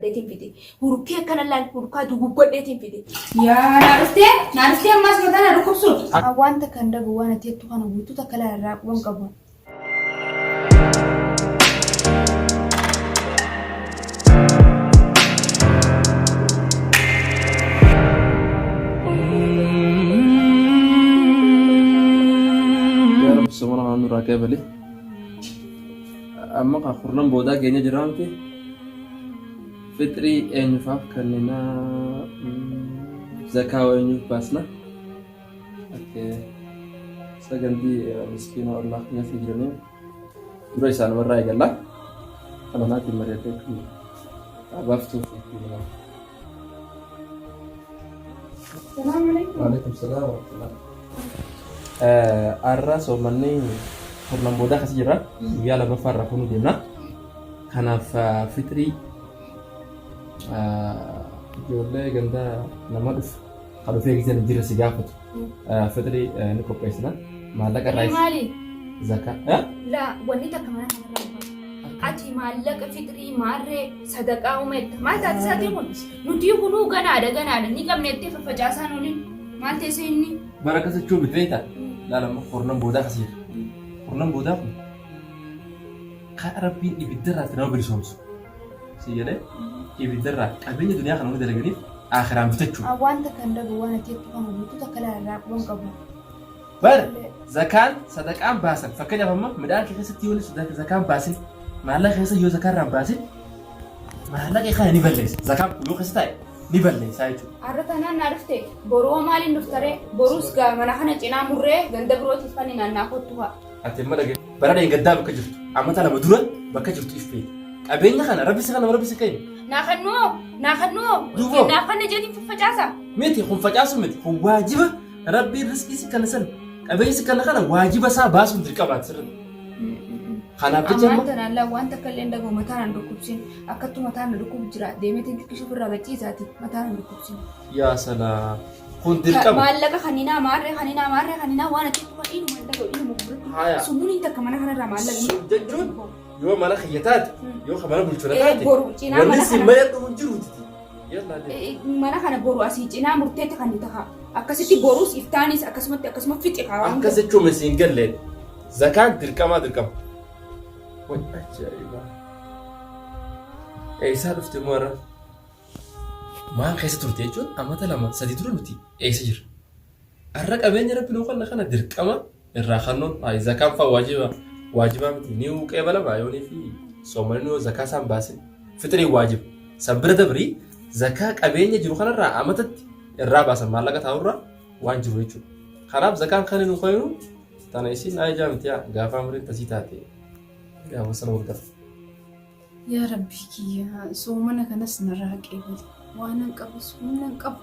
Deetiin fide. Hurkee akkana laal hurkaa duguggodheetiin fide. Yaa naa dhuftee naa dhuftee ammaas mataa na dhukkubsuuf. Wanta kan dagu waan ati jettu kana guutuu takka laa irraa quban qabu. Yaa Rabbi soomana kana nurraa qeebali. Amma kan kurnan boodaa keenya jira miti. Fixrii eenyufaaf kennina? Zakaa eenyuuf baasna? Okay. Sagantii miskiina ollaa keenyatti jiranii dura isaanumarraa eegalla. Kana naatiin mari'atee kan baaftuuf. Waalaikum salaam wa rahmatullah. Har'a soommanni kurnan boodaa kasi jira. Guyyaa lammaffaa irraa fuunuu deemna. Kanaaf fixrii ijoollee gandaa nama dhufu kan dhufee gisee hin jirre si gaafatu fixrii ni qopheessina. Maallaqa irraa Maali? zakaa. Laa wanni takka mana kanarraa hin bahu. Ati maallaqa fixrii maarree sadaqaa uumeetta. Maal taate isaatii kun? Nutii kunuu ganaadha ganaadha ni qabne jettee faffacaasaan olin. Maal teessee inni? Bara akkas jechuu miti beektaa? Laala amma kurnan boodaa kasi jira. Kurnan boodaa kun kan Rabbiin ibiddarraa itti nama bilisoomsu. Si jedhee ibiddarraa qabeenya duniyaa kana hunda dalaganiif akiraan bitachuu. Wanta kan dagu waan ati jettu kana guutuu takka laa irraa quban qabu. Bar zakaan sadaqaan baasan fakkeenyaaf amma midhaan kee keessatti yoo zakaan baasin maallaqa keessa yoo zakaan irraan baasin maallaqa kana ni balleessa. Zakaan kun yoo keessa taa'e ni balleessa jechuudha. Har'a tanaan naa dhufte boruu hoo maaliin dhuftaree boruus gaa mana kana cinaa murree ganda birootiif kan naannaa kottu haa. Ati amma dhage bara dheengaddaa bakka jirtu amata lama dura bakka jirtu if beeki. Qabeenya kana rabbi si kana rabbi si kenna. Naa kannoo naa kannoo Duuboo. naaf kanna jeetiin faffacaasa. Miti kun facaasu miti kun waajiba Rabbiin riskii si kana san qabeenya si kana kana waajiba isaa baasuun dirqamaati sirriitti. Kanaaf jecha Ammaan amma tanaan laa waan takka illee hin dhagahu mataan hin dhukkubsin. Akkattu mataan na dhukkubu jira. Deemeetiin xiqqishu ofirraa gachiisaati mataan hin dhukkubsin. Yaa salaam kun dirqama. Maallaqa kaninaa maarree kaninaa maarree kaninaa waan ati tuqa inuma hin dhagahu inuma gurratti. Haya. Sumuun takka mana kanarraa maallaqa. Sun jechuun yoo mana kiyya taate yoo ka mana bulchu na Eh, taate boru cinaa wanni mana si kana- mari'adhu hin jiruuti. Yallaa deemi. Mana kana boru asii cinaa murteetti kan taha. Akkasitti borus iftaanis akkasumatti akkasuma fixi kaa waan Akkas jechuun misi hin galleen. Zakaan dirqamaa dirqama. Way ajaa'iba. Eessaa dhufte immoo har'a? Maal keessa turte jechuun amata lama sadii dura nuti eessa jirra? Har'a qabeenya rabbi nuu kanna kana dirqama irraa kannuun ay zakaan faa waajiba waajibaa miti ni qeebalama yoonii fi soomanni yoo zakaa isaan baasin fixriin waajiba. San bira dabrii zakaa qabeenya jiru kanarraa amatatti irraa baasan maallaqa taa'urraa waan jiru jechuudha. Kanaaf zakaan kan nu kennu tana isiin ajaa miti yaa gaafa amriin tasii taate gaafa sana wal gara. Yaa Rabbii kiyya soomana kanas narraa qeebali. Waanan qabus humnan qabu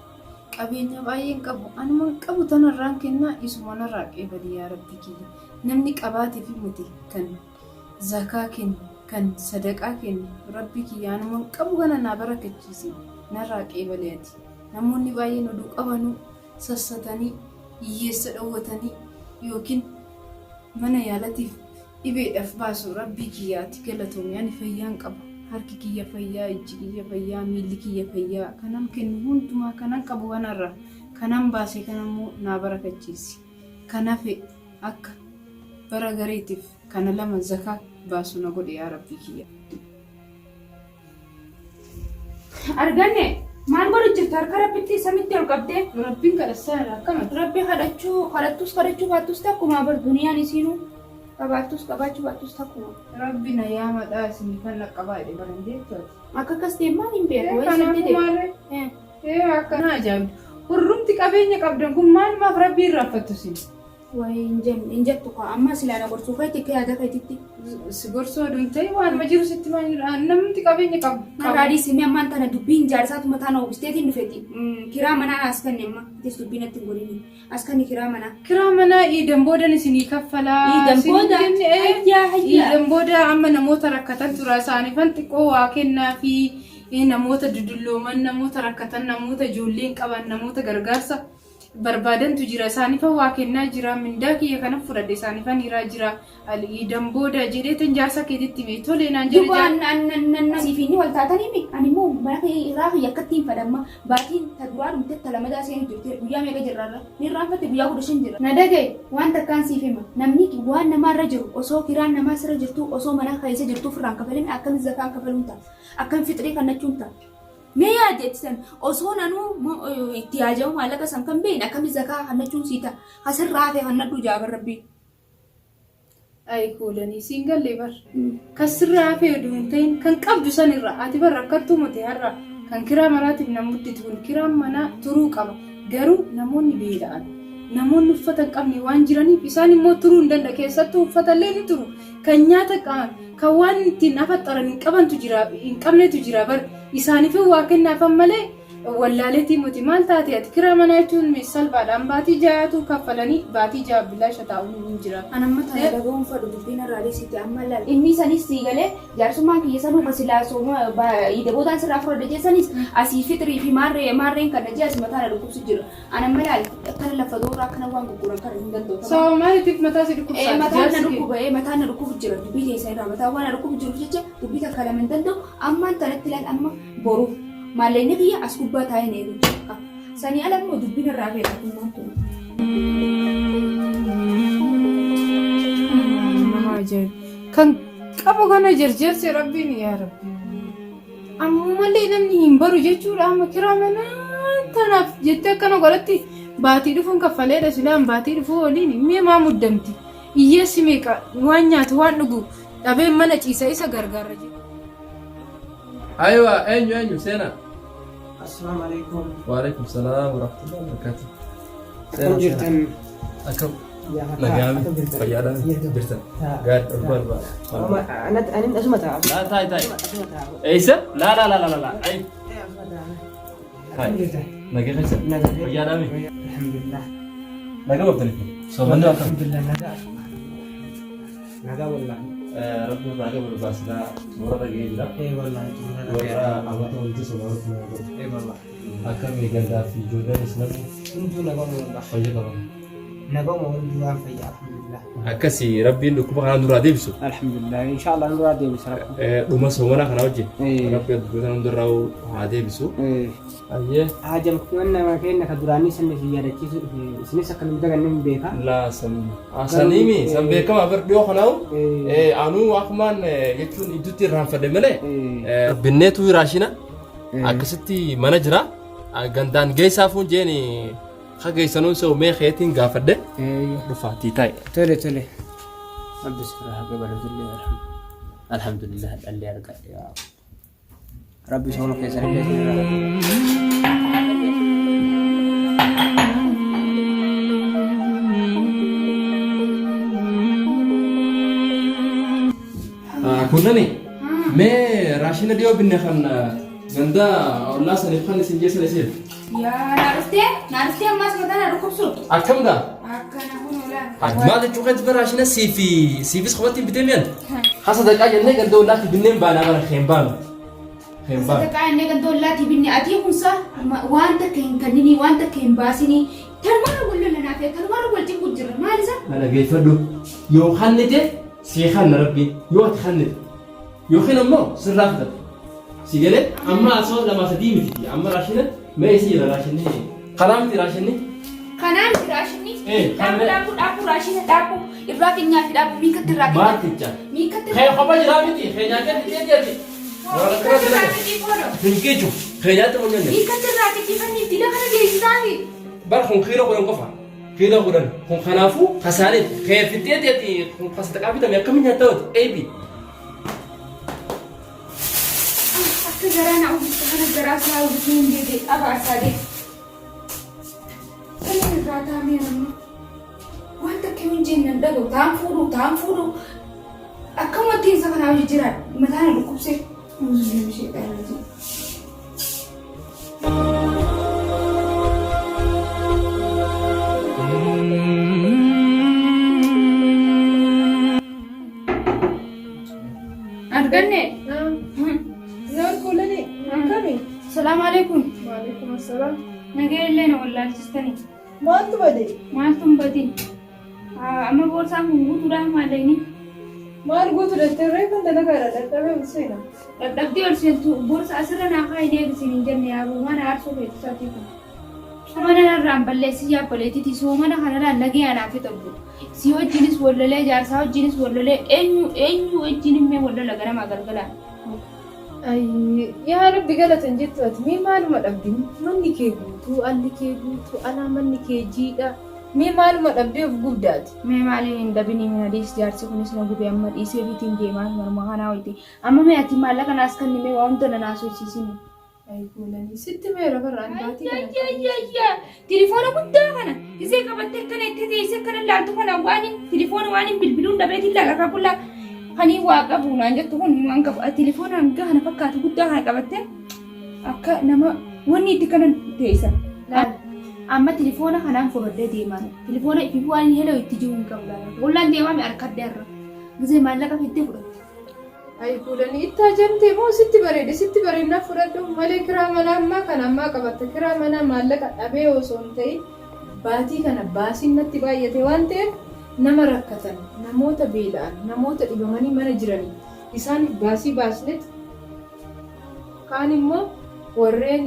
qabeenya baay'een qabu anuman qabu tanarraan kennaa isuma narraa qeebali yaa Rabbii kiyya. Namni qabaateef miti kan zakaa kennu kan sadaqaa kennu Rabbii kiyya anuman qabu kana naa barakachiisi narraa qeebali ati. Namoonni baay'een oduu qabanuu sassatanii hiyyeessa dhowwatanii yookiin mana yaalatiif dhibeedhaf baasu rabbii kiyya ati galatoomi ani fayyaan qaba harki kiyya fayyaa ijji kiyya fayyaa miilli kiyya fayyaa kanan kennu hundumaa kanan qabu kanarra kanan baase kanammoo naa barakachiisi kan hafe akka bara gareetiif kana lama zakaa baasu na godhi yaa rabbii kiyya. Arganne maal godhu jirta harka rabbitti samitti ol qabdee. Rabbiin kadhachaa jira akkamati. Rabbi kadhachuu kadhattus kadhachuu baattus takkuma bar duniyaan isiinuu qabaattus qabaachuu baattus takkuma. Rabbi na yaamadhaa isinifan dhaqqabaa jedhe bara hin beektu ati. Akka akkas ta'e maal hin beeku. Ee, kanaafuu maarree? Ee akkana ajaa'ibdu. Hurrumti qabeenya qabdan kun maalumaaf rabbii irraanfattu isin? Wayi hin jenne hin jettu kaa amma silaa na gorsuu keetti akka yaada keetitti. Si gorsuu oduu hin ta'in waanuma jiru sitti maa hin namni qabeenya qabu. Narraa dhiisimee ammaan tana dubbiin jaarsaatu mataa na uwwisteetiin dhufeeti. Kiraa manaa as kanne amma itis dubbii natti hin godhini. As kanni kiraa manaa. Kiraa manaa iidan boodan isinii kaffalaa. Iidan Isin hin booda? jenne, ee. Hayyaa, hayyaa. Iidan booda amma namoota rakkatan tura isaaniifan xiqqoo waa kennaa fi namoota dudullooman namoota rakkatan namoota ijoolleen qaban namoota gargaarsa. barbaadantu jira isaaniifan waa kennaa jira mindaa kiyya kanan fudhadhe isaaniifan hiraa jira iidan booda jedheetan jaarsa keetitti hime tole naan jedhe Duuba an siif inni wal taatanii mi? Ani immoo mana kee irraa kiyya akkatti hin fadhamma. Baatiin ta duraa dhumte ta lamadaa seenu jirti. Guyyaa meeqa jirra irra? Ni irraanfatte guyyaa 15 jira. Na dhaga'i waan takkaan siif hima. Namni waan namaarra jiru osoo kiraan namaa sirra jirtuu osoo mana keessa jirtuu ofirraan kafalin akkamitti zakaan kafaluun ta'a? Akkam fixrii kannachuun ta'a? Mee yaadi ati san osoo nanuu itti yaajamu maallaqa san kan beekne akkamitti zakaa kannachuun sii ta'a? Kasirraa hafe kannadhu jaabar rabbii. Ayi kuulanii siin galle bar. Kan sirraa hafee oduu hin ta'in kan qabdu san irraa ati bar rakkattuu miti har'a kan kiraa manaatiif na mudditu kun kiraan manaa turuu qaba garuu namoonni beela'an namoonni uffata hin qabne waan jiraniif isaan immoo turuu hin danda'a keessattuu uffata illee ni turu kan nyaata kan waan ittiin afaxxaran hin qabantu jira hin qabnetu jira bar isaaniif waa kennaafan malee Wallaaleetii moti maal taate ati kiraa manaa jechuun salphaadhaan baatii ja'atu kaffalanii baatii ja'a bilaasha taa'uun hin jira. An amma tana dhaga'uun fadhu dubbiin irraa dhiisiti amma laal. Inni sanis sii galee jaarsummaan kiyya sanuu ka silaa sooma iida boodaan sirraa fudhadhe jeessanis asii fixrii fi maarree maarreen kana jee asii mataa na dhukkubsu jira. An amma laal akkana lafa dooraa akkana waan gurguran kana hin danda'u. Sababa maaliitiif mataa si dhukkubsaa? Mataan na dhukkuba mataan na dhukkubu jira dubbii teessa irraa mataan waan na dhukkubu jiruuf jecha dubbii takka lama hin danda'u ammaan tanatti laal amma boru. Maallaqni kiyya as gubbaa taa'ee na eegu jira. Sanii ala immoo dubbiin irraa feeta kun maaltu? Nama ajaa'iba. Kan qabu kana jarjarse rabbiin yaa rabbi. Ammumallee namni hin baru jechuudha amma kiraa manaa tanaaf jettee akkana godhatti baatii dhufuun kaffaleedha silaan baatii dhufuu waliin mee maa muddamti. Hiyyeessi meeqa waan nyaatu waan dhugu dhabee mana ciisa isa gargaarra jedhu. Aywa, eenyu eenyu seenaa. Assalaamu alaikum. Waalaikum salaam wa rahmatullahi wa barakatuh. Akkam jirtan? Akkam Yaa fakkaa, nagaami akkam jirtan? fayyaadhaan Jirtu. jirtan. Taa. Gaari dhugaa dhugaa. Amma anin asuma taa'a. Laa taa'e taa'e. Asuma taa'a. Eessa? Laa laa laa laa laa. Ay. Asuma taa'a. Taa'e. Akkam jirtan? Nagaa keessa. Nagaa. Fayyaadhaami. Alhamdulillah. Nagaa qabdani. Soomanni akkam? Alhamdulillah nagaa. Nagaa wallahi. Rabbi irraa qabu baasilaa xumura dhaga'ee jira. Ee wallahi xumura Warra nagaa. amata hundi somaruuf nama godhu. Ee wallahi. Akkamii gandaa fi ijoolleenis namni Hunduu nagaa wallahi. fayya qaban. Nagaa hunduu waan fayya alhamdulillah. Akkasi rabbiin dhukkuba kanaan duraa deebisu. Alhamdulillah inshallah nurraa deebisa rabbi. Dhuma soomana kana wajjin Eh. rabbi addunyaa hundarraa haa deebisu. Ee. Ayyee. Haajamtuuwwan nama keenya ka duraanii sanni isin yaadachiisuu dhufe isinis akka nu daganne hin beeka. Laa san saniimi san beekamaa bar dhiyoo kanaa'u anuu akkumaan jechuun idduutti irraanfadhe malee binneetu raashina akkasitti mana jira gandaan geessaa fuun jeeni ha geessanuun se'u mee keetiin gaafadhe dhufaatii taa'e. Tole tole. Rabbi sirraa haa qabalu illee alhamdulillah dhallee argadhe. Rabbi sooma keessan illee isin irraa haa qabalu. Kunnani mee raashina dhiyoo binne kan ganda ollaa saniif kan isin geessan isin. Yaa naa dhuftee naa dhuftee ammaas mataa na dhukkubsu. Akkam gaa? Akkana kun olaan. Maal jechuu keetti bara raashina siifi siifis kophaatti hin bitee mi'an? Ha sadaqaa jennee ganda ollaatti binneen baanaa bara hin baanu. Hin baanu. Sadaqaa jennee ganda ollaatti binne atii kunsa waan takka hin kenninii waan takka hin baasinii tanumarra wal lola naaf tanumarra wal cinqu jira maal isa? Na dhageeffadhu. Yoo kannite sii kanna rabbiin yoo ati kannite yookiin ammoo sirraa fudhate. Si galee amma asoo lamaa sadii miti amma raashina mee isa jira raashinni kanaa miti raashinni. Kanaa miti raashinni. Eh, Dhaabu dhaabu dhaabu raashina dhaabu irraa keenyaa fi dhaabu miikatti irraa keenyaa. Maaticha. Miikatti Kee kopha jiraa miti kee nyaatee fixee jeeti. Waan akkana irraa dalaga. kitii koodho. Hin geeju kee nyaatee mun nyaanne. Miikatti irraa kitii fanni dila kana geessisaafi. Bar kun kiiloo 10 qofa. Kiiloo 10 kun kanaafuu kasaaneet kee fixee jeeti kun kasadaqaa bitame akkamiin nyaatta ooti eebi. Akka garaa na uwwisa kana garaa isaa uwwisuu hin beekne abaarsaa deema. Kan irraa taa'amee amma waan takka hin jenne hin dhaga'u taan fuudhu taan fuudhu akkamatti isa kanaa hojii jira mataa na dhukkubsee. Muuzii ishee dhalate. Arganne. Noor kuulanii akkami? Salaamu alaikum. Waalaikum assalaam. Nagaa illee na wallaalchistanii. Maaltu bade? Maaltu hin badin? Amma boorsaan kun guutuudhaan maallaqni. Maal guutu jettee reefan dalagaadha dadhabee ol seena. Dadhabdee ol seentu boorsa asirra naa kaa'i deebisiin hin jenne yaaboo mana aarsoo feetu isaatii kun. Soomana narraan balleessi yaabboleetiti soomana kanarraan nagee anaaf ta'u. Si wajjinis wallolee jaarsaa wajjinis wallolee eenyu eenyu wajjin himmee wallola ganamaa galgalaan. Ayii yaa rabbi galata hin jettu ati mee maaluma dhabdi manni kee guutuu alli kee guutuu alaa manni kee jiidha mee maaluma dhabdee of gubda ati. Mee maaliin hin dhabinii mina dhiis jaarsi kunis na gube amma dhiisee bitiin deemaa manuma kanaa wayite amma mee ati maallaqa naas kanni mee waa hunda na naasofsiisini. Ayi kuulanii sitti meera barra an baatii kana. Ayyaayyaayyaa tilifoona guddaa kana isee qabattee akkana itti teessee akkana ilaaltu kana waan hin tilifoona waan hin bilbiluun dhabeetiin laala kan qullaa kanii waa qabu naan jettu kun waan qabu tilifoona hanga kana fakkaatu guddaa kana qabattee akka nama wanni itti kana teessa. Laal amma tilifoona kanaan fudhadhee deemaa tilifoona ifi waan heloo itti jiru hin qabu laala qullaan deemaa mi harkadde irra gisee maallaqa fiddee fudhatte. Ayi kuulanii itti hajamtee moo sitti bareede sitti bareednaa fudhadhu malee kiraa manaa ammaa kana ammaa qabatta kiraa manaa maallaqa dhabee osoo hin ta'in baatii kana baasiin natti baay'ate waan ta'eef nama rakkatan namoota beela'an namoota dhibamanii mana jiranii isaaniif baasii baasnet Kaan immoo warreen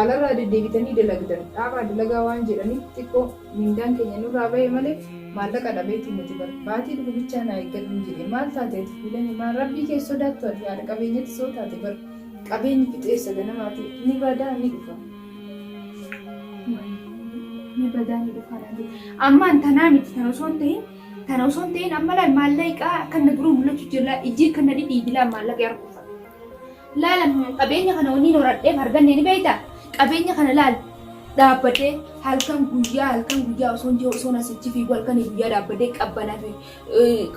alarraa deddeebitanii dalagdan dhaabaa dalagaa waan jedhaniif xiqqoo mindaan keenya nurraa bahe malee maallaqa dhabeetii miti bar. Baatii dhufu bichaa naa eeggadhun jedhe. Maal taate ati Kuulani maal rabbii kee sodaattu ati haadha qabeenyatti soo taate bar qabeenyi fixeessa ganamaati ni badaa ni dhufa. Ni badaa ni dhufa naan jedhe. Ammaan tanaa miti tan osoo hin ta'in Tana osoo hin ta'in amma laal maallaqaa akka na dura mul'achuu jira ijji akka na dhidhiibi laal maallaqa arguufa. Laal qabeenya kana wanni horadheef arganne ni beekta qabeenya kana laal dhaabbadhee halkan guyyaa halkan guyyaa osoo hin jiru osoo asichi fiigu halkan guyyaa dhaabbadhee qabbanaa fi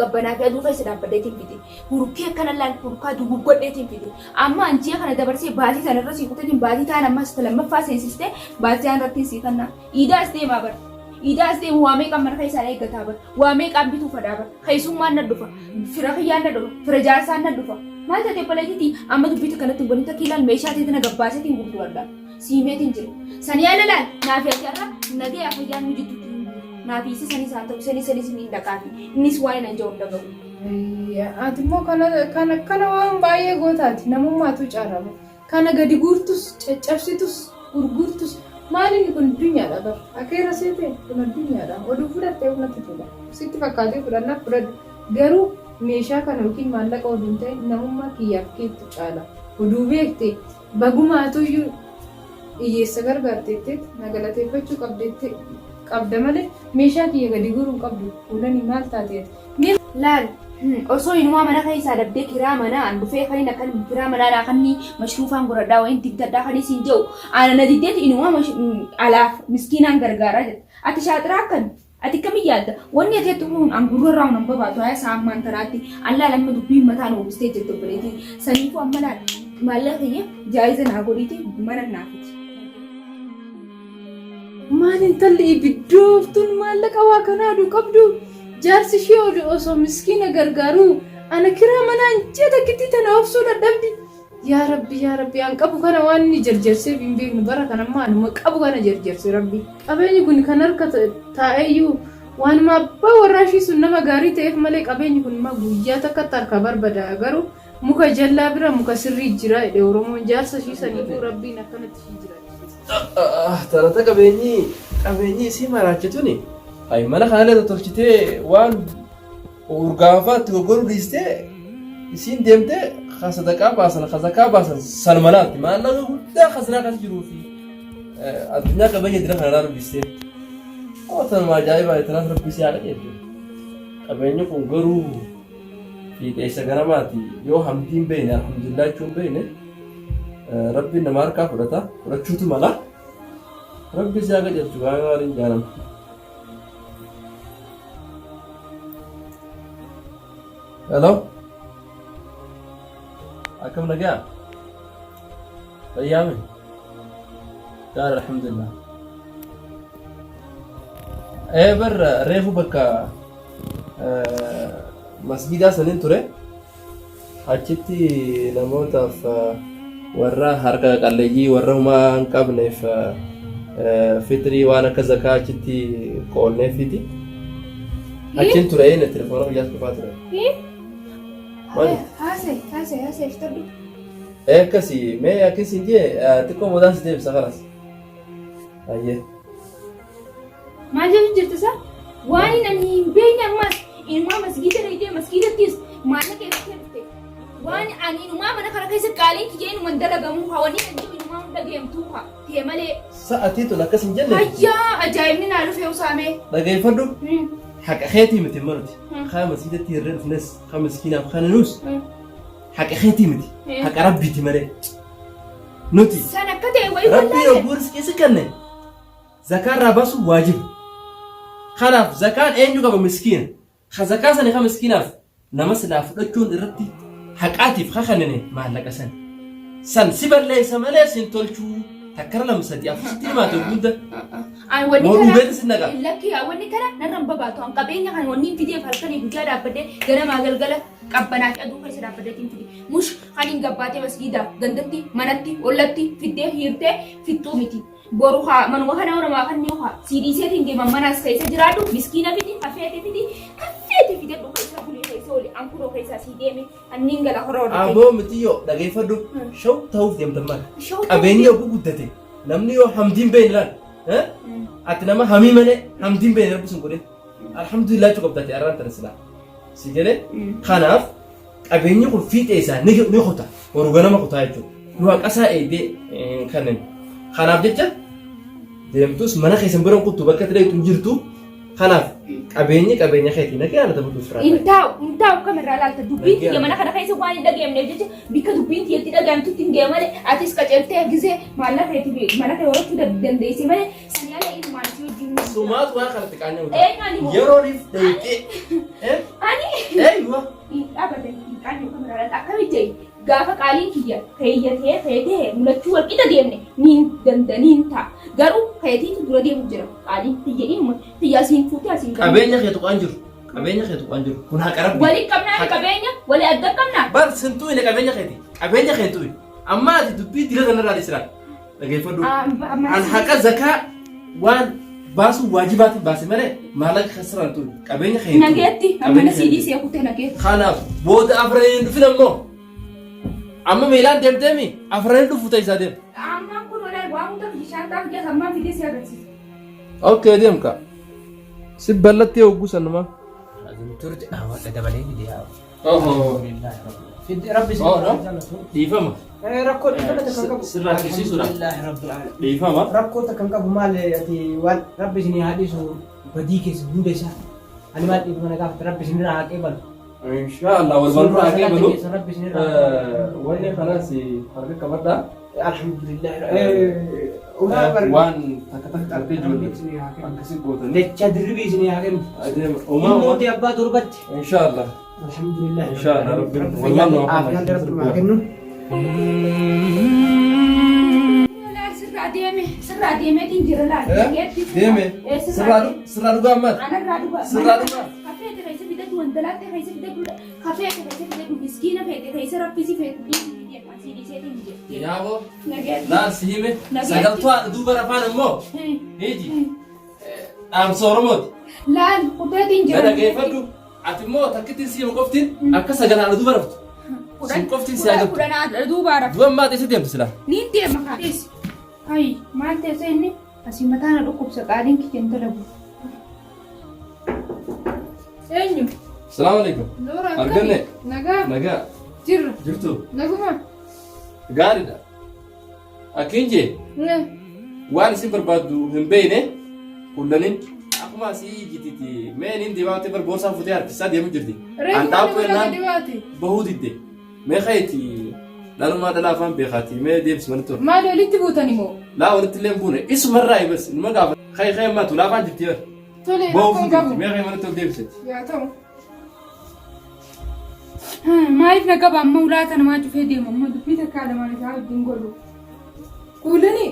qabbanaa fi aduu keessa dhaabbadheetiin fide hurkee akkana laal hurkaa duguggodheetiin fide amma anji'a kana dabarsee baatii sana irra sii kuteetiin baatii taan ammas lammaffaa seensistee baatii aan irratti sii kannaa iidaas deemaa bara. Idaa as deemu waa meeqaan mana keessaan eeggataa bar. Waa meeqaan bituu fadhaa bar. Keessummaan na dhufa. Fira kiyyaan na dhufa. Fira jaarsaan na dhufa. Maal taatee obboleettiitii amma dubbii takka natti hin godhin takka ilaal meeshaa teetina gabbaaseetiin gurguradha. Siimeetiin jira. Sanii ala laal naafi ati har'a nagaya fayyaan nu jidduutti hin jiru. Naafi isa sanis haa ta'u sanii sanis ni dhaqaafi. Innis waa'ee nan jedhu hin dhaga'u. Ati immoo kana kana kana waan baay'ee gootaati namummaatu carraba. Kana gadi guurtus, caccabsitus, gurgurtus maal inni kun addunyaadha bar. Akeera seete kun addunyaadha. Oduu fudhattee natti tola. Sitti fakkaatee fudhannaaf fudhadhu. Garuu meeshaa kana yookiin maallaqa oduu hin ta'in namummaa kiyyaaf keettu caala. Oduu beekte bagumaatuyyuu hiyyeessa gargaarteetteet na galateeffachuu qabdeette qabda malee meeshaa kiyya gadi guuruu hin qabdu. Kuulanii maal taate ati? Mee Laal osoo inumaa mana keessaa dhabdee kiraa manaa an dhufee kanin akkan kiraa manaa naa kannii mashruufaan godhadhaa wayin dibdadhaa kanii siin jedhu ana na diddeeti inumaa alaaf miskiinaan gargaaraa jedha. Ati shaaxiraa akkami? Ati akkami yaadda? Wanni ati jettu kun an gurra irraa nan babaatu haya isaa ammaan tanaatti an laal amma dubbiin mataa nu uwwistee jirti obboleetii. Saniifuu amma laal maallaqa kiyya jaayiza naa godhiiti mana naa fidi. Maal intalli ibiddooftuun maallaqa waa kanaa oduu qabdu jaarsi ishee oduu osoo miskiina gargaaruu ana kiraa manaan ji'a takkittii tana obsuu dadhabdi. Yaa Rabbi yaa Rabbi an qabu kana waan inni jarjarseef hin beeknu bara kana ammaa anuma qabu kana jarjarse Rabbi. Qabeenyi kun kan harka taa'eeyyuu waanuma abbaa warraa ishii sun nama gaarii ta'eef malee qabeenyi kun immoo guyyaa takkatti harkaa barbadaa'a garuu Muka jallaa bira muka sirrii jira jedhe Oromoon jaarsa ishii saniifuu Rabbiin akkanatti ishii jiraachise. Tarata qabeenyi qabeenyi isii maraache tuni hay mana kanallee tottolchitee waan urgaafaa itti goggoru dhiistee isiin deemtee ka sadaqaa baasan ka zakaa baasan sanuma laalti maallaqa guddaa kasinaa keessa jiruu fi addunyaa qabeenya dira kana laaluu dhiistee. Oo tanuma ajaa'ibaa tanaas rabbi si haa qajeelchu. Qabeenyi kun garuu Fiixeessa ganamaati yoo hamdii hin beekne alhamdulillah jechuu hin beekne rabbiin nama harkaa fudhata fudhachuutu mala rabbi si haa qajeelchu gaa'ee maaliin jaalama. Hello. Akkam nagaa? Fayyaame? Gaara alhamdulillah. Ee bar reefu bakka masgiidaa sanin ture achitti namootaaf warra harka qalleeyyii warra humaa hin qabneef Fitrii waan akka zakaa achitti qoonneefiti. Achiin ture inni telefoona guyyaas dhufaa ture. Maali? Haasa'e haasa'e haasa'e iftadhu. Akkasi mee akkasiin jee xiqqoo boodaan si deebisa kanas. Ayyee. Maal jechuun jirti isaa? Waan inni ani hin beekne ammas inumaa masgiida dhaqxee masgiidattis maallaqa eessatti dhufte. Waan ani inumaa mana kana keessa qaaliin kiyya inuman dalagamuu haa wanni kan jiru inumaa hunda deemtuu haa ta'e malee. Sa'atii tun akkas hin jenne. Hayyaa ajaa'ibni naa dhufee usaamee. Dhageeffadhu. Haqa keetii miti maruti. Kaa masgiidatti hirree dhufnes kaa miskiinaaf kananus haqa keetii miti. Haqa rabbiiti malee. Nuti San akka ta'e wayii rabbiin wallaalle. ogguu riskii si kenne zakaa irraa baasuun waajiba. Kanaaf zakaan eenyu qaba miskiina. Ka zakaa sani ka miskiinaaf nama silaa fudhachuun irratti haqaatiif ka kennine maallaqa sani. San si balleessa malee sin tolchuu takkara lama sadi afur sitti himaate hunda. Ani wanni Moo kana dhugeeti sin naqa? lakki yaa wanni kana narra hin babaatu. An qabeenya kana wanni hin fideef halkanii guyyaa dhaabbadhee ganamaa galgala qabbanaa fi aduu keessa dhaabbadhee hin fide. Mush kan hin gabbaatee masgiidaa gandatti manatti ollatti fiddee hiirtee fixxuu miti. Boru haa manuma kana oromaa kan ni haa sii dhiiseetiin deeman manaas keessa jiraadhu miskiina fidi hafeete fidi hafeete fidadhu keessa bulee keessa oli an kunoo keessaa sii deeme anniin gala hora hora. Aboo mitiyyoo dhageeffadhu shaw ta'uuf deemtan maal? Shaw ta'uuf Qabeenyi yogguu guddate namni yoo hamdiin beekne laal. Ati nama hamii malee hamdiin beekne rabbi sun godhe. Alhamdulillah jechuu qabda ati arraan tana silaa. Si galee kanaaf qabeenyi kun fiixee isaa ni ni kuta. Boru ganama kutaa jechuudha. Nu haqasaa eegdee kanneen. Kanaaf jecha deemtus mana keessan bira hin kuttu bakka itti dhaqxu hin jirtu. Kanaaf qabeenyi qabeenya keetii nagee haala taphatuu firaa. Hin taa'u, hin taa'u kamirraa laalta dubbiin Nagee tiyya mana kana keessa waan hin dhaga'amneef jecha bikka dubbiin tiyya itti dhaga'amtutti hin ga'e malee atis qaceeltee gisee maallaqa keetii mana kee horachuu dandeesse malee sanii ala inumaan si wajjin hin jiru. Sumaatu waan kanatti qaanya'u. Eenyu ani moo? Yerooniif dheeyxee. Ani Eeywa. hin dhaabatan hin qaanya'u kamirraa laalta akkamitti jedhi gaafa qaaliin kiyya keeyyatee feetee mul'achuu wal qixa deemne niin dandaniin ta'a garuu keetiitu dura deemu jira qaaliin tiyya inuma tiyya asiin fuutee asiin galu. Qabeenya kee tuqaan jiru. Qabeenya kee tuqaan jiru. Kun haqa rabbi. Wali qabnaa Haqa. qabeenya wali adda qabnaa. Bar sintuu inni qabeenya keeti. Qabeenya kee tuqi. Amma ati dubbii dila kanarraa dhiisira. Dhageeffadhu. An haqa zakaa waan baasuu waajibaatiin baase malee maallaqa kasaraan tuqi. Qabeenya kee hin tuqi. Nageetti Qabeenya ammana kee sii hin tuqi. dhiisee kutee nageetti. Kanaaf booda afraniin hin dhufin ammoo. Amma miilaan deemteemi afraniin dhufu ta'e isaa deem. Ammaan kun walaal waa hunda bishaan taa'u jala ammaan fidee si agarsiisa. Okay deemka. Si ballattee hogguu sanumaa. Turte wadda dabalee fide yaa. Oho. Fide rabbi si Oh, no. Dhiifama. Rakkoo dhiifama takka hin qabu. Sirraa tursiisuudha. Alhamdulillahi rabbil alamin. Dhiifama. Rakkoo takka hin qabu maal ati waan rabbi isin haa dhiisu badii keessa hunda isaa. Ani maal dhiifama na gaafata rabbi isin irraa haa qeebalu. Inshaallah wal baruu haa qeebalu. Rabbi isin irraa haa qeebalu. Wanni kanas harka qabadhaa. Alhamdulillah. Waan takka takka qabdee ijoollee akkasii gootanii. Dachaa dirribii isin haa kennu. Adeema. Uumaa Ilmooti abbaa torbatti. Inshaallah. Alhamdulillah. Inshaallah rabbiin wallaan nu Afiyaan rabbi haa kennu. Laal sirraa deeme sirraa deemeetiin jira laal. Nageetti. Deeme. Ee, Sirraa sirraa dhugaa ammaati. Anarraa dhugaa. Sirraa dhugaa. Kafeete keessa fidadhu wandalaatti keessa fidadhu kafeete keessa fidadhu miskiina feete keessa raffisi feetu dhiisii deema sii dhiiseetiin jira. Yaaboo. Nageetti. Laal si hime. Nageetti. Sagaltuu haadha duuba rafaan immoo. Hiiji. Dhaamsa Oromooti. Laal kuteetiin Na jira. dhageeffadhu. Ati immoo takkittiin si hima qoftiin akka sagal haadha duuba raftu. Sin qoftiin si agartu. Kudhan haadha duuba raftu. Du'a ammaa teessee deemtu silaa. Niin deema kaa. Ayi maal teessee inni asii mataa na dhukkubsa qaaliin kiyya hin dalagu. Eenyu? Salaamu alaikum. Noora Arganne. akkami? Nagaa? Nagaa. Jirra. Jirtu. Naguma? Gaariidha. Akkiin jee Ne. waan isin barbaaddu hin beekne kullaniin akkuma asii ijjitiiti. Mee niin deemaa bar boorsaa futee harkisaa deemu jirti. Reefu An mana dhaabuu bira jennaan gadi baate. bahuu didde. Mee kayti dhalumaa dhala afaan beekaati mee deebisi mana ture. Maali walitti buutani moo? Laa walitti illee hin buune isumarraa ibas numa gaafa kay kay ammaa tulaa afaan jirti bar. Tole Bahuu rakkoon jirti qabu. mee kay mana ture deebisati. Yaa ta'u. Maaliif na qaba amma ulaa tana maa cufee deema amma dubbii takkaa lamaan isaa wajjin godhu. Kuulani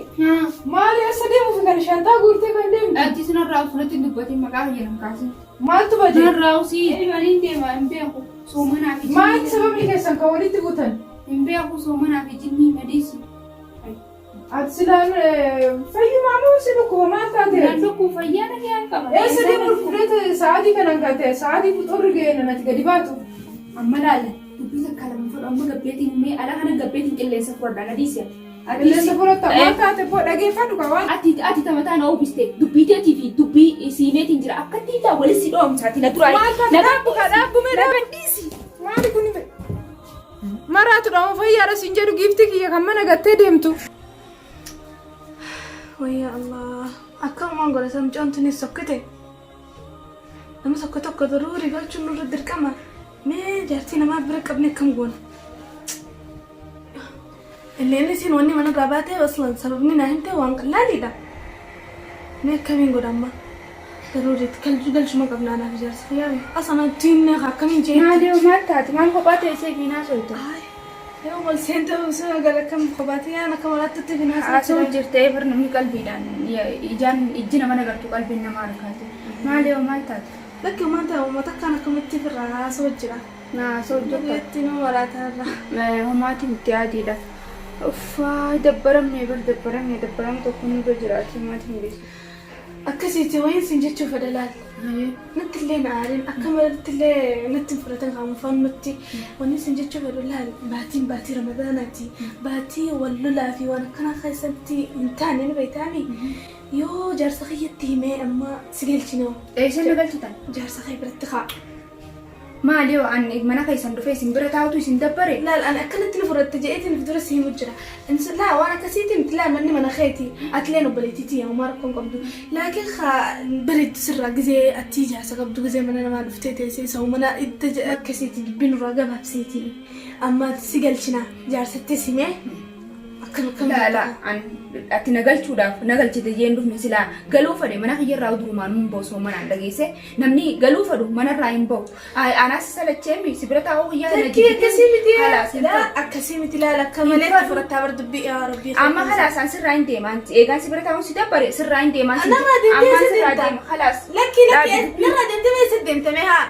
maali asa deemuuf kan shantaa guurtee kan deemtu? Ati sinarraa usulatti hin dubbatin maqaa kiyya nan kaasin. Maaltu bade? Sinarraa usii ani deema hin beeku soomanaa fi Maali sababni keessan kan walitti buutan? Hin beeku soomanaa fi jinnii madiisi. Ati silaan fayyumaa moo si dhukkuba maal taate? Nan dhukkuba fayyaa nagaan qaba. Eessa deemuu fudhate sa'aatii kanaan kaate sa'aatii fuxurri ga'e nati gadi baatu. Amma laala dubbii takka lama fudhu amma gabbeetiin mee ala kana gabbeetiin qilleensa fudhadha na dhiisi. Qilleensa fudhatta maal taate boo dhageeffadhu kaa waan. Ati ati tamataa na uwwiste dubbii teetii fi dubbii siimeetiin jira akkatti hiikaa walitti si dhoomsaati na duraa. Maal taate dhaabbu kaa dhaabbu mee dhaabbu. Dhiisi. Maali kun maraatudha moo fayyaadha siin jedhu giiftii kiyya kan mana gattee deemtu. Wayya Allah. Akkanumaan godhata mucaan tunis sokkite. Nama tokko tokko daruurii galchuun nurra dirqama. Mee jaartii namaa bira qabne akkam goona? Illeen isiin wanni mana irraa baatee aslan sababni naa himte waan qallaaliidha. Mee akkamiin godha amma? Daruuriitti kalju galchuma qabnaa naaf jaarsa kiyyaa. Asana diinne akkamiin jee? Maali maal taate maal kophaa teessee fi naasooyta? Yoo wal seente osoo gara kam kophaati yaan akka maraatti fi Haasoo jirtee bar namni qalbiidhaan ijaan ijji nama nagartu qalbiin nama harkaate. Maali maal taate? Lakki uummata uummata akkaan akkamitti firraa haasoo jira. Naasoo jirta. Biyyattii nama maraataa irraa. Homaatiin itti adiidha. Uffaa dabbaramne bar dabbaramne dabbaramne tokko nurra jiraate maatiin beeku. Akkasiiti wayiin sin jechuu fedha laal. Natti illee na aariin akka malatti illee natti hin fudhatan kan uffannu nutti wanni sin jechuu fedhu laal baatiin baatii ramadaanaati. Baatii wal lolaa fi waan akkanaa keessatti hin taane ni beektaami. Yoo jaarsa kiyyatti himee amma si galchinoo Eessa na galchitan? jaarsa kee biratti kaa. Maali yoo ani mana keessan dhufee isin bira taa'utu isin dabbare? Laal ani akkanatti nu fudhatte je'eetiin of dura si himu jira. Innis laa waan akkasiitiin miti laa manni mana keeti. Atileen obboleettiitii yaa homaa rakkoon qabdu. Laakiin haa bareeddu sirraa gizee ati jaarsa qabdu gizee mana namaa dhuftee teessee isa mana itti akkasiiti dubbiin nurraa gabaabseeti. Amma ati si galchina jaarsatti simee akkam akkam Laa laa an ati na galchuudhaaf na galchite jeen dhufne silaa galuu fedhe mana kiyyarraa durumaan hin ba'u osoo manaan dhageesse namni galuu fedhu manarraa hin ba'u. Anaas salacheemi si bira taa'uu kiyyaa na Lakkii akkasii miti Halaas hin laa fedhu. akkasii miti laal akka malee itti fudhattaa bar dubbii yaa rabbii. Amma halaas an sirraa hin deemaan eegaan si bira taa'uun si dabbare sirraa hin deemaan si Narraa deemtee ammaan si sirraa deemta. deema halaas. Lakkii lakkii Dhaabi. narraa deemtee mee si deemtame haa.